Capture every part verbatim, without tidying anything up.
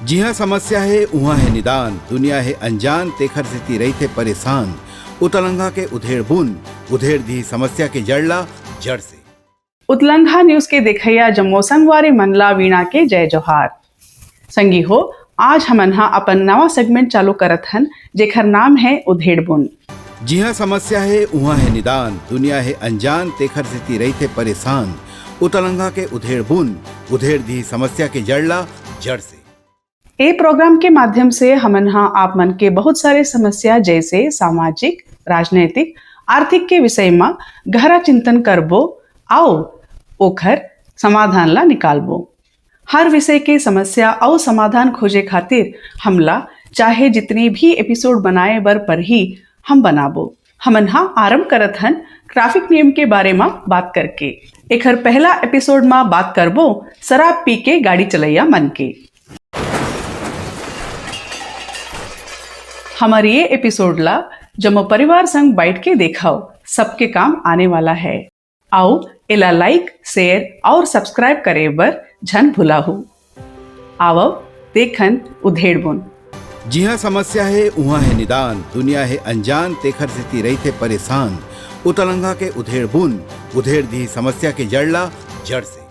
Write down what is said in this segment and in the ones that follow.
जिहाँ समस्या हे, उहाँ हे निदान। दुनिया हे अनजान, तेखर सेती रहिथे परेशान। उतलंघा के उधेड़ बुन, उधेड़ दिही समस्या के जड़ ला जड़ से। उतलंघा न्यूज के देखइया जम्मो संगवारी मन ला वीणा के जय जोहार। संगी हो, आज हमन ह अपन नवा सेगमेंट चालू करत हन, जेखर नाम हे उधेड़ बुन। जिहाँ समस्या हे, उहाँ हे निदान। दुनिया हे अनजान, तेखर सेती रहिथे परेशान। उतलंघा के उधेड़ बुन, उधेड़ दिही समस्या के जड़ ला जड़ से। ए प्रोग्राम के माध्यम से हमन ह आप मन के बहुत सारे समस्या, जैसे सामाजिक, राजनैतिक, आर्थिक के विषय म गहरा चिंतन करबो, अउ ओखर समाधान ला निकालबो। हर विषय के समस्या अउ समाधान खोजे खातिर हमला चाहे जितने भी एपिसोड बनाए बर परही, हम बनाबो। हमन ह आरंभ करत हन ट्रैफिक नियम के बारे म बात करके। एखर पहला एपिसोड म बात करबो शराब पी के गाड़ी चलैया मन के। हमर ये एपिसोड ला जम्मो परिवार संग बैठ के देखव, सबके काम आने वाला है। आओ, एला लाइक, शेयर और सब्सक्राइब करे बर झन भुलाहू। आवव, देखन उधेड़ बुन। जिहाँ समस्या हे, उहाँ हे निदान। दुनिया हे अनजान, तेखर सेती रहिथे परेशान। उतलंघा के उधेड़ बुन, उधेड़ दिही समस्या के जड़ ला जड़ से।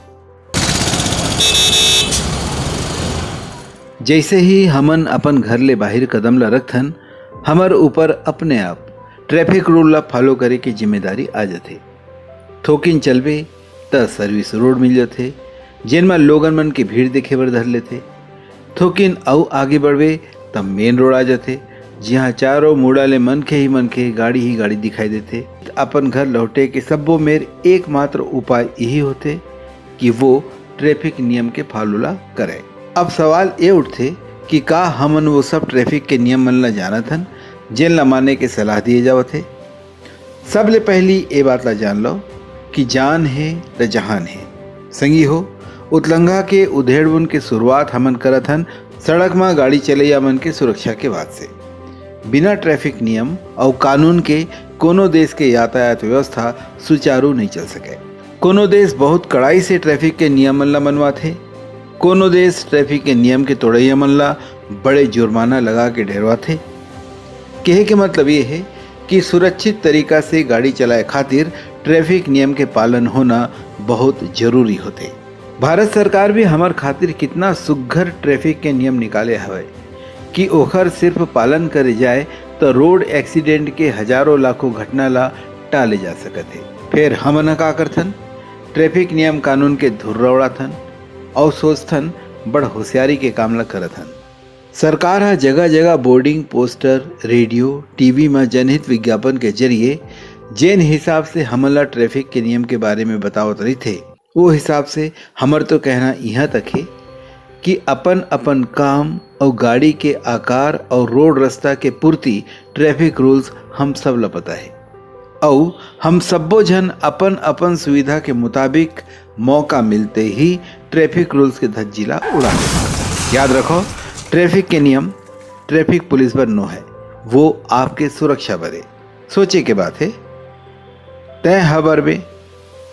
जैसे ही हमन अपन घर ले बाहिर कदम ला रखथन, हमर ऊपर अपने आप ट्रैफिक रूल ला फॉलो करे के जिम्मेदारी आ जाथे। थोकिन चलबे, त सर्विस रोड मिल जाथे, जेन म लोगन मन के भीड़ देखे बर धर लेथे। थोकिन अउ आगे बढ़बे, त मेन रोड आ जाथे, जिहाँ चारों मुड़ा ले मनखे ही मनखे, गाड़ी ही गाड़ी दिखाई देथे। अपन घर लौटे के सब्बो मेर एकमात्र उपाय इही होथे कि वो ट्रैफिक नियम के फॉलो ला करे। अब सवाल ए उठथे कि का हमन वो सब ट्रैफिक के नियम मन ला जानत हन, जेन ला माने के सलाह दिए जावत हे? सबले पहली ए बात ला जान लो कि जान हे त जहान हे। संगी हो, उतलंघा के उधेड़बुन के शुरुआत हमन करत हन सड़क म गाड़ी चलैया मन के सुरक्षा के बात से। बिना ट्रैफिक नियम अउ कानून के कोनो देश के यातायात व्यवस्था सुचारू नइ चल सके। कोनो देश बहुत कड़ाई से ट्रैफिक के नियमन ला मनवाथे, कोनो देश ट्रैफिक के नियम के तोड़ैया मन ला बड़े जुर्माना लगा के डेरवाथे। कहे के मतलब ये हे कि सुरक्षित तरीका से गाड़ी चलाए खातिर ट्रैफिक नियम के पालन होना बहुत जरूरी होथे। भारत सरकार भी हमर खातिर कितना सुघर ट्रैफिक के नियम निकाले हवय कि ओखर सिर्फ पालन करे जाए, त रोड एक्सीडेंट के हजारों लाखों घटना ला टाले जा सकत हे। फेर हमन ह का करथन? ट्रैफिक नियम कानून के धुर्रा उड़ाथन अउ सोचथन, बड़ होशियारी के काम ला करत हन। सरकार ह जगह-जगह बोर्डिंग, पोस्टर, रेडियो, टीवी म जनहित विज्ञापन के जरिए जेन हिसाब से हमन ला ट्रैफिक के नियम के बारे में बतावत रहिथे, वो हिसाब से हमर तो कहना इहाँ तक हे कि अपन-अपन काम अउ गाड़ी के आकार अउ रोड रस्ता के पूर्ति ट्रैफिक रूल्स हम सब ला पता हे। अउ हम सब्बो झन अपन-अपन सुविधा के मुताबिक मौका मिलते ही ट्रैफिक रूल्स के धज्जी ला उड़ा देथन। याद रखो, ट्रैफिक के नियम ट्रैफिक पुलिस बर नो हे, वो आपके सुरक्षा बर हे। सोचे के बात हे, तैं हबरबे,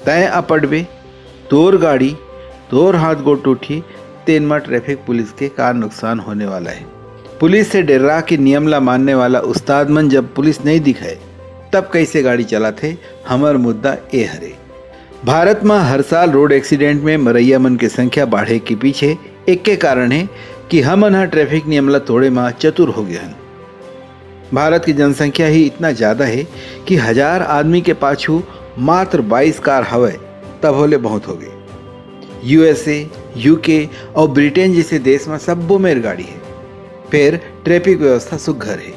तैं अपटबे, तोर गाड़ी, तोर हाथ गोड़ टूटही, तेन म ट्रैफिक पुलिस के का नुकसान होने वाला हे? पुलिस से डेर्रा के नियम ला मानने वाला उस्ताद मन जब पुलिस नइ दिखय, तब कइसे गाड़ी चलाथे? हमर मुद्दा ए हरे। भारत म हर साल रोड एक्सीडेंट में मरइया मन के संख्या बाढ़े के पीछे एक्के कारण हे कि हमन ह ट्रैफिक नियम ला तोड़े म चतुर हो गे हन। भारत के जनसंख्या ही इतना ज्यादा हे कि हजार आदमी के पाछू मात्र बाईस कार हवय, तभो ले बहुत हो गे। यूएसए, यूके अउ ब्रिटेन जइसे देश म सब्बो मेर गाड़ी हे, फेर ट्रैफिक व्यवस्था सुघर हे।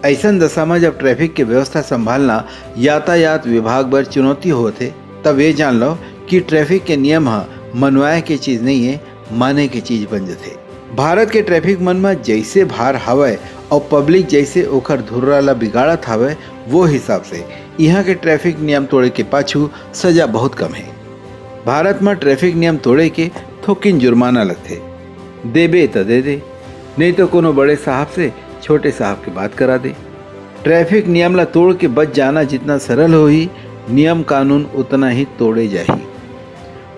अइसन दशा म जब ट्रैफिक के व्यवस्था संभालना यातायात विभाग बर चुनौती होवत हे, तब ये जान लो कि ट्रैफिक के नियम ह मनवाए के चीज नइ हे, माने के चीज बन जथे। भारत के ट्रैफिक मन म जइसे भार हावय अउ पब्लिक जइसे ओखर धुर्रा ल बिगाड़त हावय, वो हिसाब से इहाँ के ट्रैफिक नियम तोड़े के पाछू सजा बहुत कम हे। भारत म ट्रैफिक नियम तोड़े के थोकिन जुर्माना लगथे। देबे त दे दे, नइ तो कोनो बड़े साहब से छोटे साहब के बात करा दे। ट्रैफिक नियम ला तोड़ के बच जाना जितना सरल होही, नियम कानून उतना ही तोड़े जाही।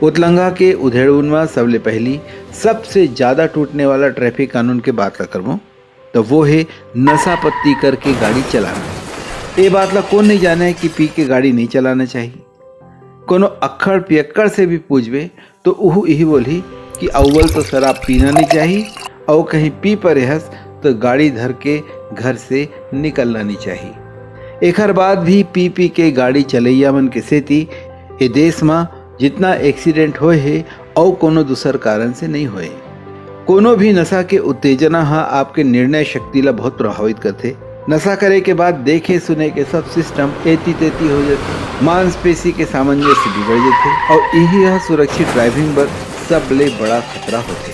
उतलंघा के उधेड़बुन म सबले पहिली सबसे ज्यादा टूटने वाला ट्रैफिक कानून के बात ला करबो, तो वो है नशा पत्ती करके गाड़ी चलाना। ये बात ला कौन नहीं जाने कि पी के गाड़ी नहीं चलाना चाहिए। कोनो अक्खड़ पियक्कड़ से भी पूछबे, तो उहू यही बोलही कि अव्वल तो शराब पीना नहीं चाहिए, और कहीं पी परे हस, तो गाड़ी धर के घर से निकलना नहीं चाहिए। एकर बाद भी पी पी के गाड़ी चलैया मन के सेती ए देश म जितना एक्सीडेंट होए हे, अउ कोनो दूसर कारण से नहीं होए। कोनो भी नशा के उत्तेजना ह आपके निर्णय शक्ति ला बहुत प्रभावित करथे। नशा करे के बाद देखे सुने के सब सिस्टम एती तेती हो जाथे, मांसपेशी के सामंजस्य बिगड़ जाथे, और यही ह सुरक्षित ड्राइविंग बर सबले बड़ा खतरा होथे।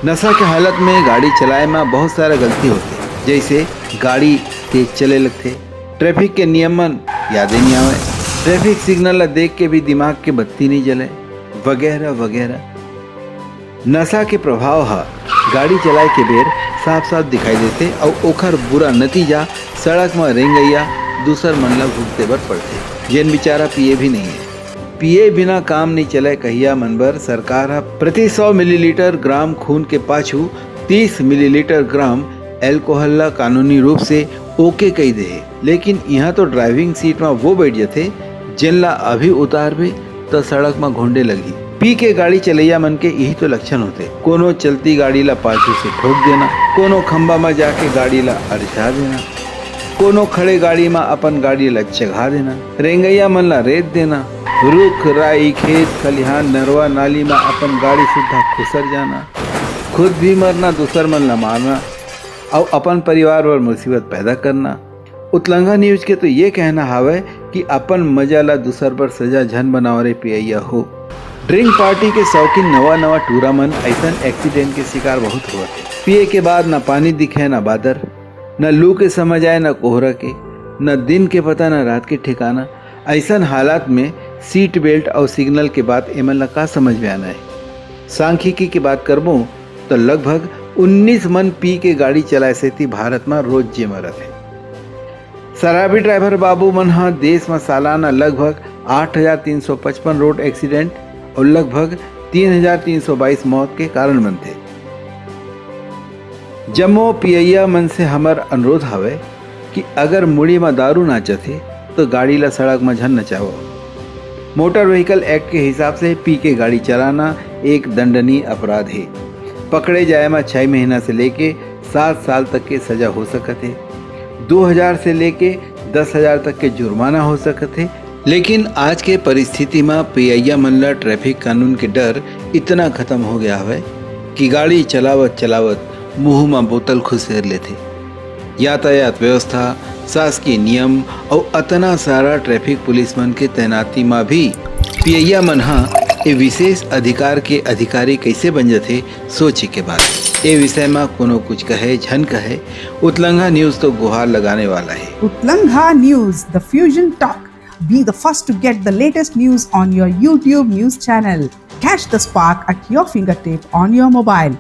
नशा के हालत में गाड़ी चलाए में बहुत सारा गलती होथे, जैसे गाड़ी तेज चले लगथे, ट्रैफिक के नियमन यादे नहीं आवे, ट्रैफिक सिग्नल ला देख के भी दिमाग के बत्ती नहीं जले, वगैरह वगैरह। नशा के प्रभाव ह गाड़ी चलाए के बेर साफ साफ दिखाई देथे, अउ ओखर बुरा नतीजा सड़क म रेंगइया दूसर मन ला भुगते बर पड़थे, जेन बेचारा पिए भी नहीं है। पिए बिना काम नहीं चले कहिया मन बर सरकार ह प्रति सौ मिलीलीटर ग्राम खून के पाछू तीस मिलीलीटर ग्राम एल्कोहल ला कानूनी रूप से ओके कही दे हे। लेकिन इहाँ तो ड्राइविंग सीट म वो बैठ जथे, जेन ला अभी उतारबे त सड़क म घोंडे लगही। पी के गाड़ी चलैया मन के यही तो लक्षण होथे। कोनो चलती गाड़ी ला पाछू से ठोक देना, कोनो खंबा म जाके गाड़ी ला अरझा देना, कोनो खड़े गाड़ी म अपन गाड़ी ला चघा देना, रेंगैया मन ला रेत देना, रुख, राई, खेत, खलिहान, नरवा, नाली म अपन गाड़ी सुद्धा खुसर जाना, खुद भी मरना, दूसर मन ला मारना, अउ अपन परिवार बर मुसीबत पैदा करना। उतलंघा न्यूज के तो ये कहना हावय कि अपन मजा ला दूसर बर सजा झन बनाओ रे पियैया हो। ड्रिंक पार्टी के शौकीन नवा नवा टूरा मन ऐसन एक्सीडेंट के शिकार बहुत होवत हे। पिए के बाद ना पानी दिखे, ना बादर, ना लू के समझ आए, ना कोहरा के, ना दिन के पता, ना रात के ठिकाना। ऐसन हालात में सीट बेल्ट और सिग्नल के बात एमन ला का समझ में आना है? सांख्यिकी की बात करबो तो लगभग उन्नीस मन पी के गाड़ी चलाए सेती भारत म रोज जे मरत हे। शराबी ड्राइवर बाबू मन ह देश म सालाना लगभग आठ हजार तीन सौ पचपन रोड एक्सीडेंट और लगभग तीन हजार तीन सौ बाईस मौत के कारण बनथे। जम्मो पियैया मन से हमर अनुरोध हवय कि अगर मुड़ी म दारू नाचत हे, तो गाड़ी ला सड़क म झन नचावव। मोटर व्हीकल एक्ट के हिसाब से पी के गाड़ी चलाना एक दंडनीय अपराध हे। पकड़े जाए म छह महीना से लेके सात साल तक के सजा हो सकत हे। दो हजार से लेके दस हजार तक के जुर्माना हो सकत हे। लेकिन आज के परिस्थिति म पियैया मन ला ट्रैफिक कानून के डर इतना खत्म हो गया हवय कि गाड़ी चलावत चलावत मुंह म बोतल खुसेर लेथे। यातायात व्यवस्था, शासकीय नियम अउ अतना सारा ट्रैफिक पुलिस मन के तैनाती म भी पियैया मन ह ए विशेष अधिकार के अधिकारी कैसे बन जथे, सोचे के बात। ए विषय म कोनो कुछ कहे झन कहे, उतलंघा न्यूज तो गुहार लगाने वाला है। Utlangha News, the Fusion Talk. Be the first to get the latest news on your YouTube news channel. Catch the spark at your fingertip on your mobile.